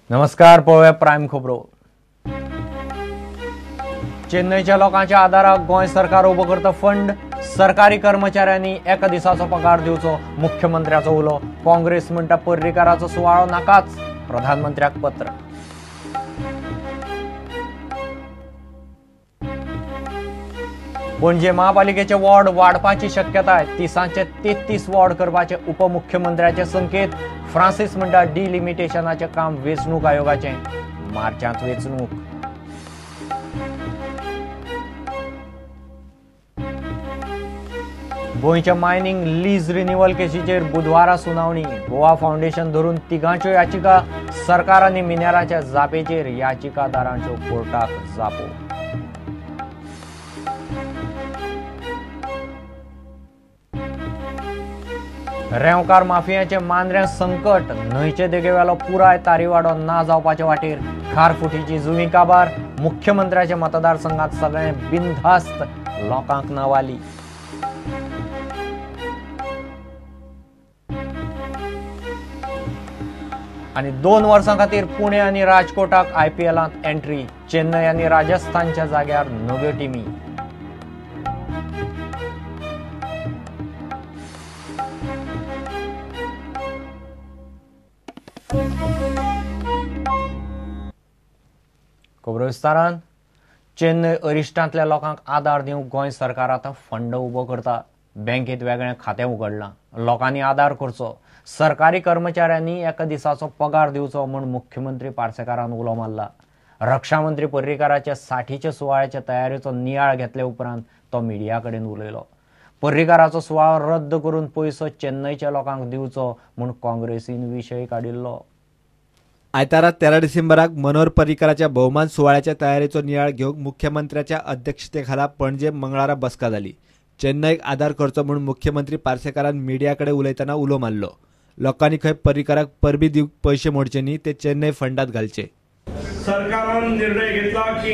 नमस्कार, पळोवया प्रायम खबरो. चेन्नईच्या लोकांच्या आदाराक गोंय सरकार उबो करता फंड. सरकारी कर्मचाऱ्यांनी एका दिसाचो पगार दिवचो, मुख्यमंत्र्याचो उलो. काँग्रेस म्हणटा पर्रीकाराचो सुवाळो नाकाच, प्रधानमंत्र्याक पत्र. पणजे महापालिकेचे वॉर्ड वाडपाची शक्यताय, 30चे 33 वॉर्ड करपाचे उपमुख्यमंत्र्याचे संकेत. फ्रांसीस म्हणटा डिलिमिटेशनाचें काम वेंचणूक आयोगाचें, मार्चांत वेंचणूक. गोंयच्या मायनिंग लीज रिन्युअल केशीचेर बुधवारा सुनावणी. गोवा फावंडेशन धरून तिगांच्यो याचिका, सरकार आनी मिनेराच्या जापेचेर याचिकादारांच्यो कोर्टाक जापो. रेंवकार माफियाचे मांद्र्यां संकट, न्हंयचे देगेवेलो पुराय तारीवाडो ना जावपाचे वाटेर. खारफुटीची जुवी काबार, मुख्यमंत्र्याच्या मतदारसंघात सगळे बिनधास्त, लोकांक नवाली. आनी 2 वर्सां खातीर पुणे आनी राजकोटाक आयपीएलांत एंट्री. चेन्नय आनी राजस्थानच्या जाग्यार नव्यो टिमी. खबरो विस्तारान. चेन्नय अरिश्टांतल्या लोकांक आदार दिवंक गोंय सरकार आतां फंड उबो करता. बँकेत वेगळें खातें उगडलां, लोकांनी आदार करचो, सरकारी कर्मचाऱ्यांनी एका दिसाचो पगार दिवचो म्हूण मुख्यमंत्री पार्सेकारान उलो मारला. रक्षामंत्री पर्रीकाराच्या 60च्या सुवाळ्याच्या तयारेचो नियाळ घेतले उपरांत तो मिडिया कडेन उलयलो. पर्रीकाराचो सुवाळो रद्द करून पयसो चेन्नयच्या लोकांक दिवचो म्हूण काँग्रेसीन विशय काडिल्लो. आयतारा 13 डिसेंबराक मनोहर पर्रीकाराच्या भोवमान सुवाळ्याच्या तयारेचो नियाळ घेवंक मुख्यमंत्र्याच्या अध्यक्षतेखाला पणजे मंगळारा बसका जाली. चेन्नईक आदार करचो म्हूण मुख्यमंत्री पार्सेकारान मिडिया कडेन उलयतना उलो मारलो. लोकांनी खंय पर्रीकाराक परबी दिवंक पयशे मोडचे न्ही, ते चेन्नई फंडात घालचे. सरकारान निर्णय घेतला की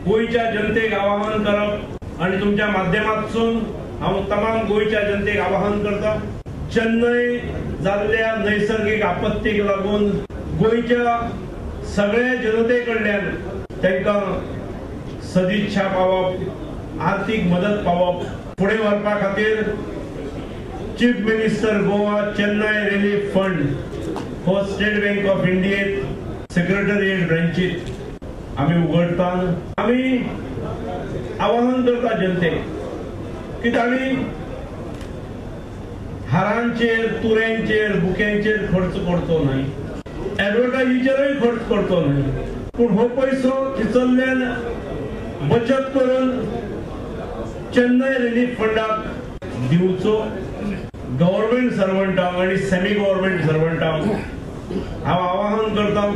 गोंयच्या जनतेक आवाहन करप आनी तुमच्या माध्यमांतसून हांव तमाम गोंयच्या जनतेक आवाहन करता, चेन्नई जाल्ल्या नैसर्गिक आपत्तीक लागून गोंयच्या सगळ्या जनते कडल्यान तांकां सदिच्छा पावप, आर्थिक मदत पावप फुडें व्हरपा खातीर chief minister Goa Chennai relief fund हो स्टेट बँक ऑफ इंडियेत सेक्रेटरिएट ब्रँचीत आमी उगडटा. आमी आवाहन करता जनतेक की तांणी हारांचेर, तुऱ्यांचेर, बुक्यांचेर खर्च करचो न्हय, एडवर्टायजीचेरूय खर्च करचो न्हय, पूण हो पयसो थंयसरल्यान बचत करून चेन्नय रिलीफ फंडाक दिवचो. गव्हर्मेंट सर्वंटांक आनी सेमी गव्हर्मेंट सर्वंटांक हांव आवाहन करता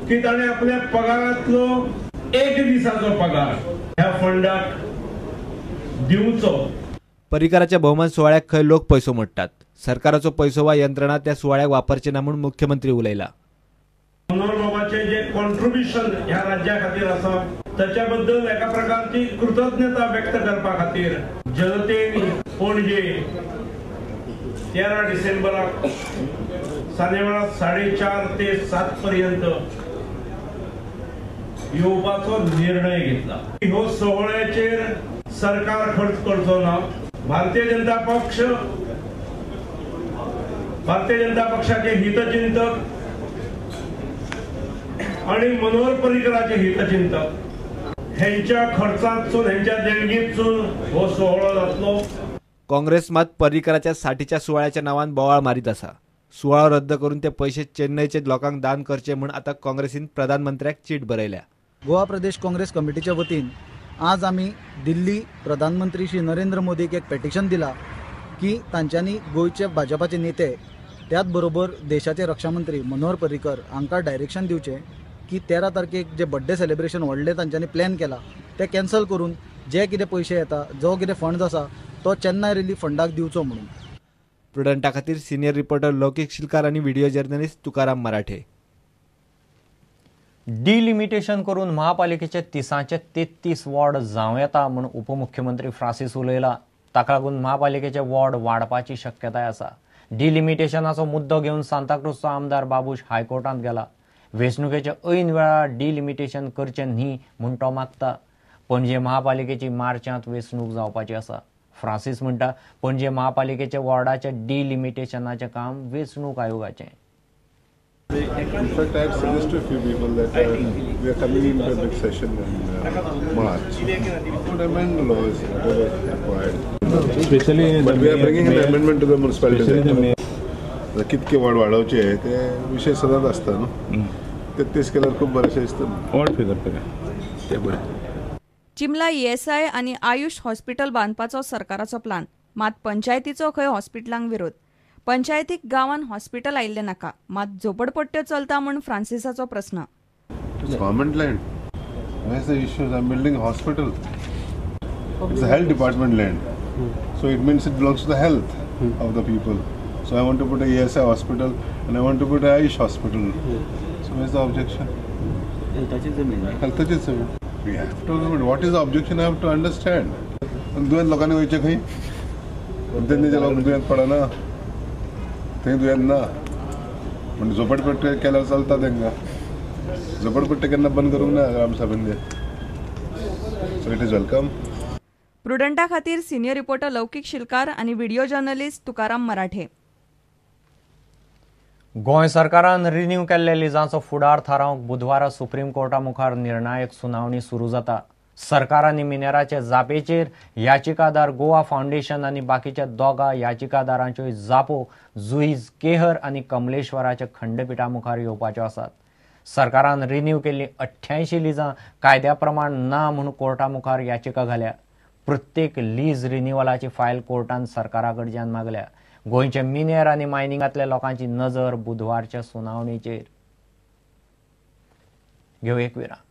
की ताणें आपल्या पगारांतलो एक दिसाचो पगार ह्या फंडाक दिवचो. पर्रीकाराच्या भोवमान सुवाळ्याक खंय लोक पयसो मोडटात, सरकाराचो पयसो वा यंत्रणा त्या सुवाळ्याक वापरचे ना म्हूण मुख्यमंत्री उलयला. मनोहर बाबाचे जे कॉन्ट्रिब्युशन ह्या राज्या खातीर आसा ताच्या बद्दल एका प्रकारची कृतज्ञता व्यक्त करपा खातीर जनतेन पणजे 13 डिसेंबराक सांजेवेळा 4:30 ते 7 पर्यंत येवपाचो निर्णय घेतला. हो सोहळ्याचेर सरकार खर्च करचो ना. भारतीय जनता पक्ष, भारतीय जनता पक्षाचे हितचिंतक आणि मनोहर पर्रीकराचे हितचिंतक हेंच्या खर्चातसून, हेंच्या देणगीतसून हो सोहळो जातलो. काँग्रेस मात पर्रीकाराच्या 60च्या सुवाळ्याच्या नावान बोवाळ मारीत आसा. सुवाळो रद्द करून ते पयशे चेन्नईचे लोकांक दान करचे म्हूण आतां काँग्रेसीन प्रधानमंत्र्याक चीट बरयल्या. गोवा प्रदेश काँग्रेस कमिटीच्या वतीन आज आमी दिल्ली प्रधानमंत्री श्री नरेंद्र मोदीक एक पेटिशन दिला की तांच्यांनी गोंयचे भाजपाचे नेते त्याच बरोबर देशाचे रक्षामंत्री मनोहर पर्रीकर हांकां डायरेक्शन दिवचें की 13 तारखेक जे बड्डे सेलिब्रेशन व्हडलें तांच्यांनी प्लॅन केला तें कॅन्सल करून जे कितें पयशे येता, जो कितें फंड्स आसा तो चेन्नय रिलीफ फंडाक दिवचो म्हणून. प्रुडंटा खातीर सिनियर रिपोर्टर लौकिक शिलकार आनी video journalist Tukaram Marathe. Delimitation करून महापालिकेचे 30चे 33 वॉर्ड जावं येता म्हूण उपमुख्यमंत्री फ्रांसीस उलयला. ताका लागून महापालिकेचे वॉर्ड वाडपाची शक्यताय आसा. डिलिमिटेशनाचो मुद्दो घेवन सांताक्रूजचो आमदार बाबूश हायकोर्टांत गेला. वेंचणुकेच्या ऐन वेळार डिलिमिटेशन करचें न्ही म्हूण तो मागता. पणजे महापालिकेची मार्चांत वेंचणूक जावपाची आसा. फ्रांसीस म्हणटा पणजे महापालिकेच्या वॉर्डाच्या डिलिमिटेशनाचें काम वेंचणूक आयोगाचें. In fact, I have suggested to a few people that we are coming into a big session in March. Would amend the laws whatever required. Especially, but we are bringing an amendment to the municipality. कितके ward वाडोवचे ते विशय सदांच आसता न्हू, 33 केल्यार खूब बरेंशें दिसता. वॉर्ड फिगर करा ते बरें. चिमला ईएसआय आनी आयुष हॉस्पिटल बांदपाचो सरकाराचो प्लान, मात पंचायतीचो खंय हॉस्पिटलांक विरोध. पंचायतीक गांवान हॉस्पिटल आयिल्लें नाका, मात झोपडपट्ट्यो चलता म्हूण फ्रांसिसाचो प्रस्न. Government land, where's the issue? I'm building hospital. It's a health department land, so it means it belongs to the health of the people. So I want to put a ESI hospital and I want to put a Ayush hospital. So where's the objection? हेल्थाचीच जमीन. We have to. What is the objection? I have to understand. दुयेंत लोकांनी वयचें खंय? तेन्ना लोक दुयेंत पडना, थंय दुयेंत ना म्हणजे झोपडपट्टी केल्यार चलता तांकां. झोपडपट्टी केन्ना बंद करूंक ना ग्रामसभेन. So it is welcome. प्रुडंटा खातीर सिनियर रिपोर्टर लौकीक शिलकार आनी व्हिडिओ जर्नलिस्ट तुकाराम मराठे. गोंय सरकारान रिन्यू केल्ल्या लिजांचो फुडार थारावंक बुधवारा सुप्रीम कोर्टा मुखार निर्णायक सुनावणी सुरू जाता. सरकार आनी मिनेराचे जापेचेर याचिकादार गोवा फावंडेशन आनी बाकीच्या दोगा याचिकादारांच्यो जापो जुईज केहर आनी कमलेश्वराच्या खंडपिठा मुखार येवपाच्यो आसात. सरकारान रिन्यू केल्लीं 88 लिजां कायद्या प्रमाण ना म्हूण कोर्टा मुखार याचिका घाल्या. प्रत्येक लीज रिन्युअलाची फायल कोर्टान सरकारा कडच्यान मागल्या. गोंयचे मिनेर आनी मायनिंगांतल्या लोकांची नजर बुधवारच्या सुनावणेचेर. घेवं एक विराम.